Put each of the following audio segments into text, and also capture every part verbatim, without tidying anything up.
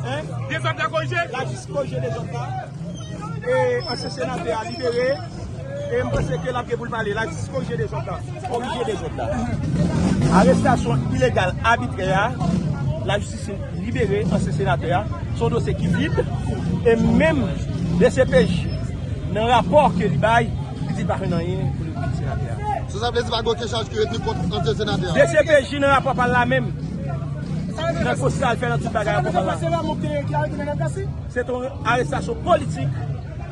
Hein? Dezòd la korije? Lajistis korije dezòd la. E ansyen senatè a libere. E m panse ke l ap gen pou l pale. Lajistis korije dezòd la. Korije dezòd la. Arestasyon ilegal, abitrè a. Lajistis libere ansyen senatè a. Se yon dosye ki vid. E menm D C P J, nan rapò ke li bay, li di l pa jwenn anyen pou li pou senatè a. So sa vle di pa gen okenn chaj ki retni kont ansyen senatè a? D C P J nan rapò pa l la menm. Nan konsèy al fè nan tout bagay rapò pa l la. Se yon arestasyon politik,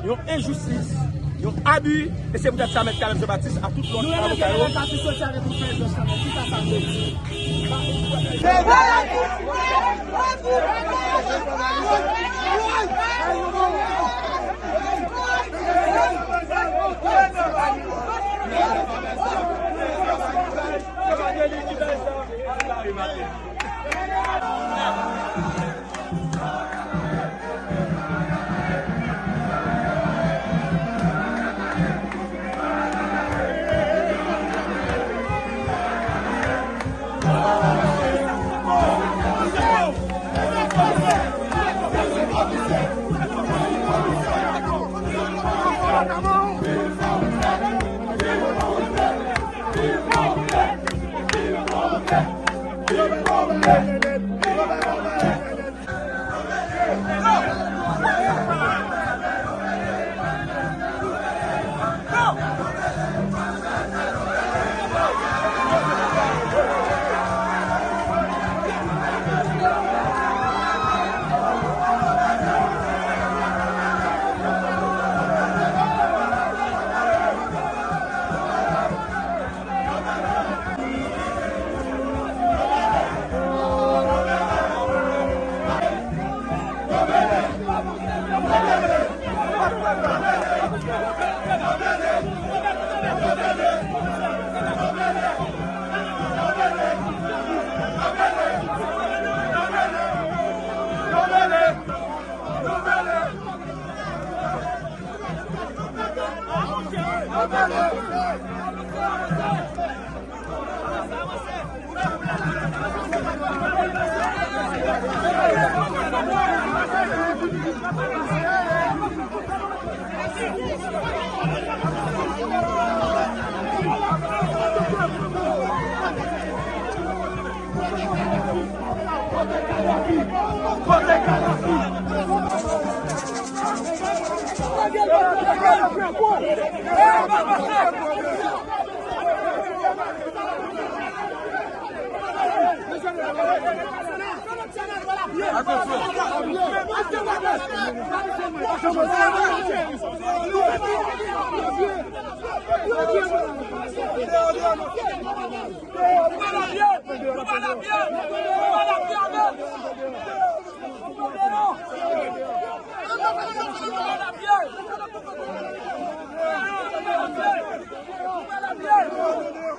yon enjistis, yon abi, e se poutèt sa Mèt Carlin Jean Baptiste ak tout lòt avoka yo.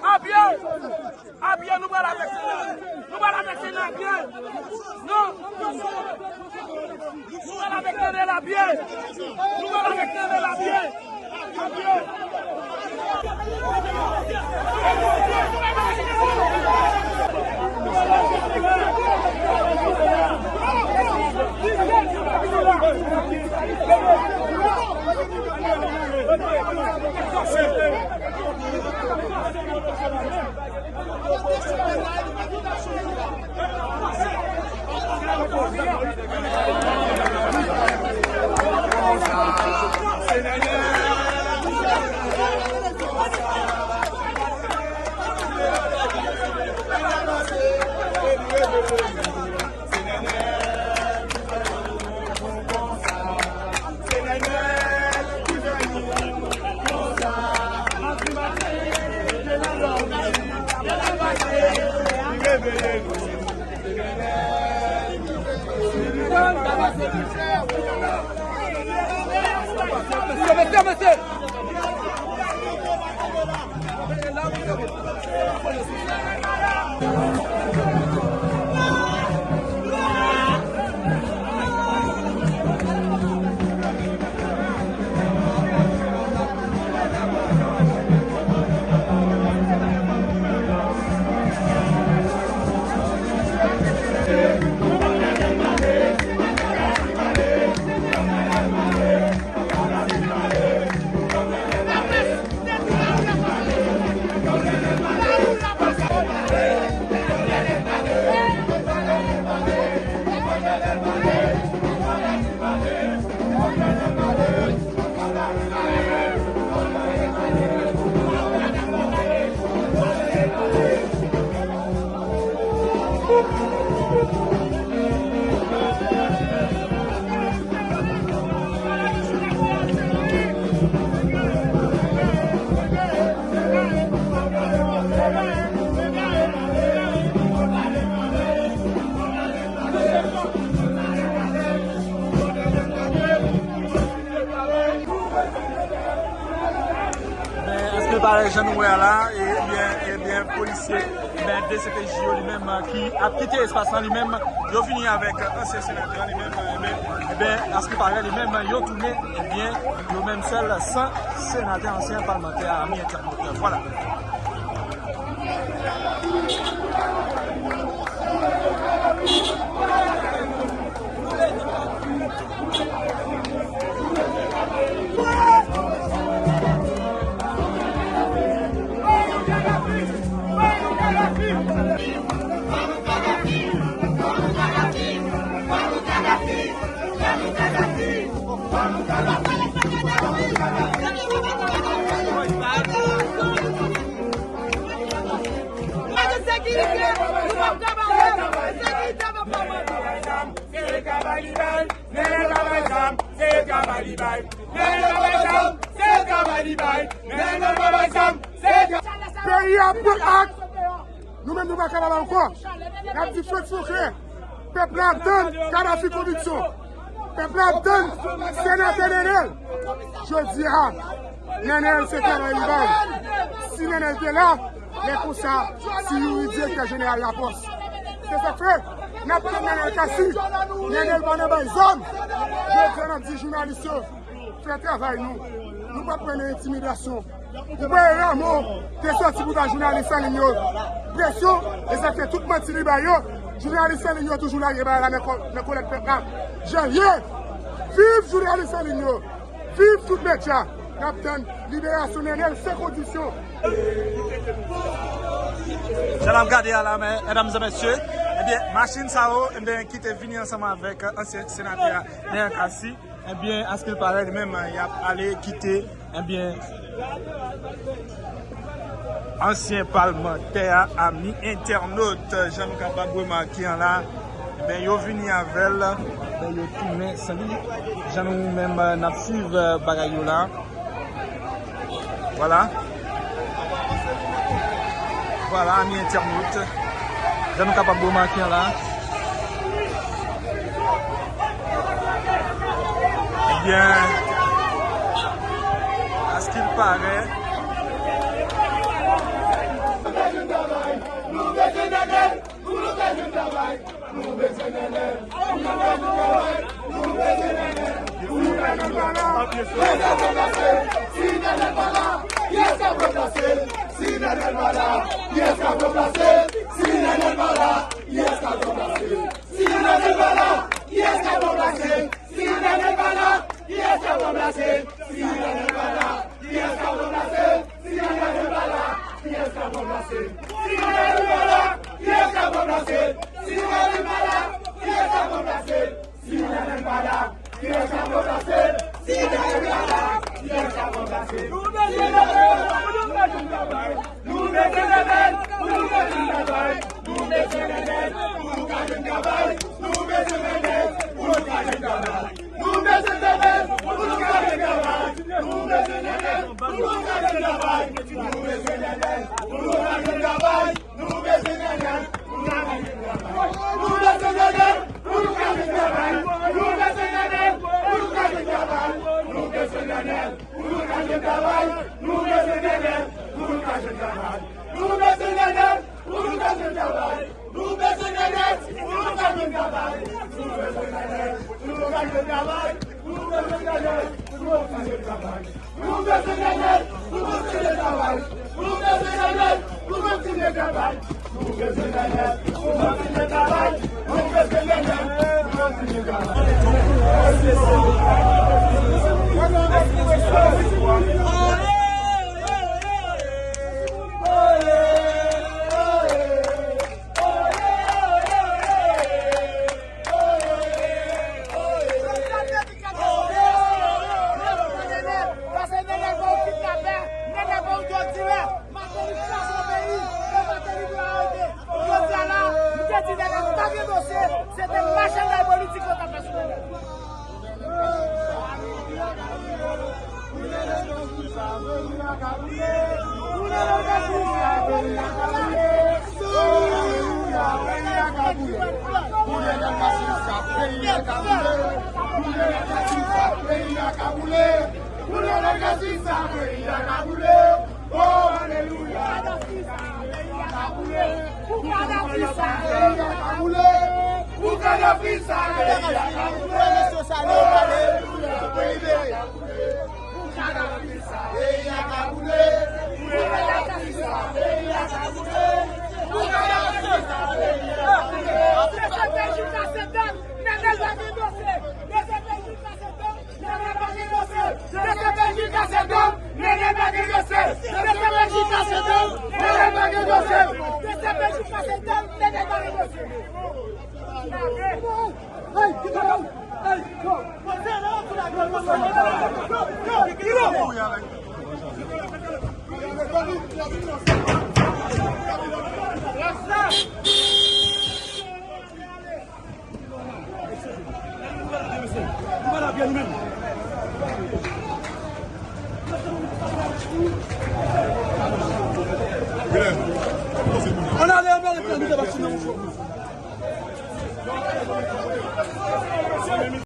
A pye! A pye, nou pral avèk Nènèl. Nou pral avèk Nènèl a pye. Non. Nou pral avèk Nènèl a pye. Nou pral avèk Nènèl a pye. A pye. Men, èske parèy jan nou wè a la, ebyen, ebyen, polisye, men, D C P J yo li menm, ki ap kite espas lan li menm, yo vini avèk ansyen senatè li menm, ebyen, ebyen, èske parèy li menm, yo tounen, ebyen, yo menm sèl, san senatè, ansyen palmantè, ami entènot. Vwala. Peyi a pran ak. Nou menm nou pa ka la ankò. N ap di Frantz Leclerc. Pèp la ap tann Kadhafi konviksyon. Pèp la ap tann senatè Nenel. Jodi a, Nenel se travay li bay. Si Nenel te la, lè konsa, si Youri direktè jeneral lapòs. Se sa k fè, n ap tann Nenel Cassy. Nenel pa nan bay zam. Jodi a, n ap di jounalis yo, fè travay nou. Nou p ap pran nan entimidasyon. Ou pa Rameau te sòti pou ta jounalis an liy yo. Presyon, e sa k fè tout manti li bay yo. Jounalis an liy yo toujou lage bay la nan kò-, nan kolèt pèp la. Jan l ye, viv jounalis an liy yo. Viv tout medya. N ap tann liberasyon Nenel san kondisyon. Jan n ap gade a la, men, medam e mesye, ebyen, machin sa yo, ebyen, ki te vini ansanm avèk ansyen senatè a, Nenel Cassy. Ebyen, askilpare li menm, y ap ale kite, ebyen, ansyen palmantè a, ami entènot, jan nou kapab remake an la, ebyen, yo vini avè l, ebyen, yo tounen san li, jan nou menm, n ap swiv, eh, bagay yo la. Vwala. Vwala, ami entènot. Jan nou kapab remake an la. Ebyen, askilpare. Si Nenel pa la, kiyès k ap ranplase l? Si Nenel pa la, kiyès k ap ranplase l? Si Nenel pa la, kiyès k ap ranplase l? Nou bezwen Nenel pou nou ka jwenn travay. Nou bezwen Nenel pou nou ka jwenn travay. Nou bezwen Nenel pou nou ka jwenn travay. Nou bezwen Nenel pou nou ka jwenn travay. Nou bezwen Nenel pou nou ka jwenn travay. Nou bezwen Nenel pou nou ka jwenn travay. Nou bezwen Nenel pou nou ka jwenn travay. Nou bezwen Nenel pou nou ka jwenn travay. Nou bezwen Pou nou ka jwenn travay, nou bezwen nènèt, pou nou ka jwenn travay. Nou bezwen nènèt, pou nou ka jwenn travay. Nou bezwen nènèt, pou nou ka jwenn travay. Nou bezwen nènèt, pou nou ka jwenn travay. Nou bezwen nènèt, pou nou ka jwenn travay. Nou bezwen nènèt, pou nou ka jwenn travay. Nou bezwen nènèt, pou nou ka jwenn travay. Pase nèg la ba w kidnapè, nèg la ba w jodi la. Mateli kraze yon peyi, e Mateli pou arete. Jodi a la, m te di nèg la pa gen dosye, se te machanday politik yo t ap fè sou nèg la. Pou nèg la ka sisa, peyi a ka boule. Pou nèg la ka sisa, peyi a ka boule. Oh, alelouya. Pou Kadhafi sa, peyi a ka boule. Pou Kadhafi sa, peyi a ka boule. Oh, alelouya, peyi a ka boule. Pou Kadhafi sa, peyi a ka boule. Pou Kadhafi sa, peyi a ka boule. Pou Kadhafi sa, peyi a ka boule. D C P J kase dan, nèg la pa gen dosye. D C P J kase dan. Nènèt pa gen dosye. D C P J kase dan. Nènèt pa gen dosye. D C P J kase dan. Nènèt pa gen dosye. D C P J kase dan. Nènèt pa gen dosye. Hey, hey, yo.